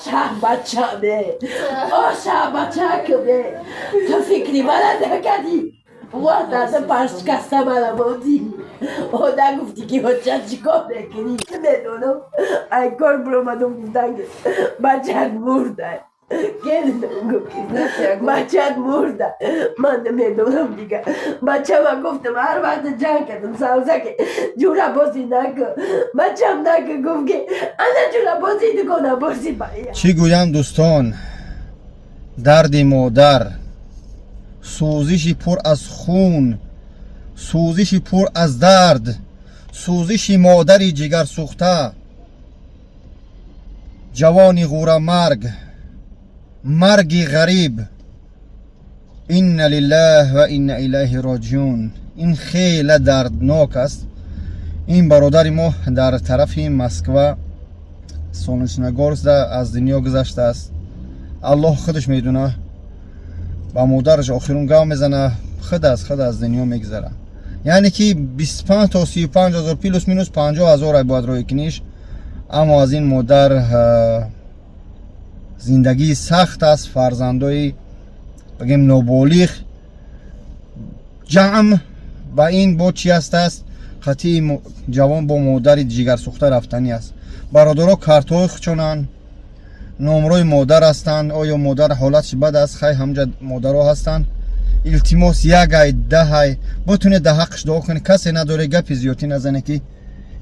Оша, бачаме, оша, бачакаме, ту фикри мана накардӣ. Ватата пашкаста мана мондӣ. О, нагуфтӣ, ки оча, чӣ кор мекунӣ? Медонам, ай кор биромадам, гуфтан, ки бачат мурда. Бачат мурда. Ман намедонам дига. Бачама гуфтам, ҳар вақт ҷанг кардам, савзаки ҷурабозӣ накун, бачам, накун. Гуфт, ки ана ҷурабозӣ, дугонабозӣ. Чӣ гӯям, дӯстон? Дарди модар, сӯзиши пур аз хун, сӯзиши пур аз дард, сӯзиши модари ҷигарсӯхта, ҷавони ғӯрамарг, марги ғариб. Инна лиллаҳ ва инна илайҳи роҷиун. Ин хеле дарднок аст. Ин бародари мо дар тарафи Москва, Солнечногорскда аз дунё гузаштааст. Аллоҳ худаш медуна. Ба модараш охирун гав мезана, худ аз худ аз дунё мегузара. Яъне ки 25 то 35 ҳазор, плюс минус 50 ҳазор ай бояд роҳӣ куниш. Аммо аз ин модар зиндагии сахт аст. Фарзандои, бигем, ноболиғ ҷамъ ба ин бо чӣ ҳастааст? Қатъии ҷавон бо модари ҷигарсӯхта рафтанӣ аст. Бародаро, картҳои хучонанд, номрои модар ҳастанд. Оё модар ҳолатш бад аст? Хай, ҳамҷа модаро ҳастанд. Илтимос, як ай, 10 ай бутунед, да ҳаққш дуо кунед. Касе надоре, гапи зиёдтӣ назане, ки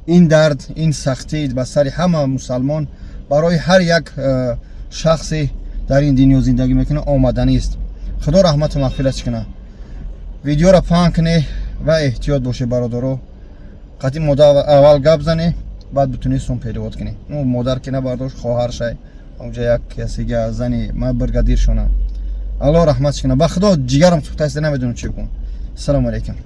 ин дард, ин сахтӣ ба сари ҳама мусалмон, барои ҳар як шахсе дар ин дунё зиндагӣ мекунад, омаданист. Худо раҳмату мағфиратш кунад. Видеоро паҳн кунед ва эҳтиёт бошед, бародаро. Қатъи модар аввал гап зане, баъд бутунӣ сум перевод кунӣ. Ну, модар ки набардошт, хоҳаршай, онҷа як касига, зани ма бригадиршонам. Аллоҳ раҳматш кунад. Ба худо, ҷигарам сӯхтааст, намедонам чӣ кун. Ассалому алайкум.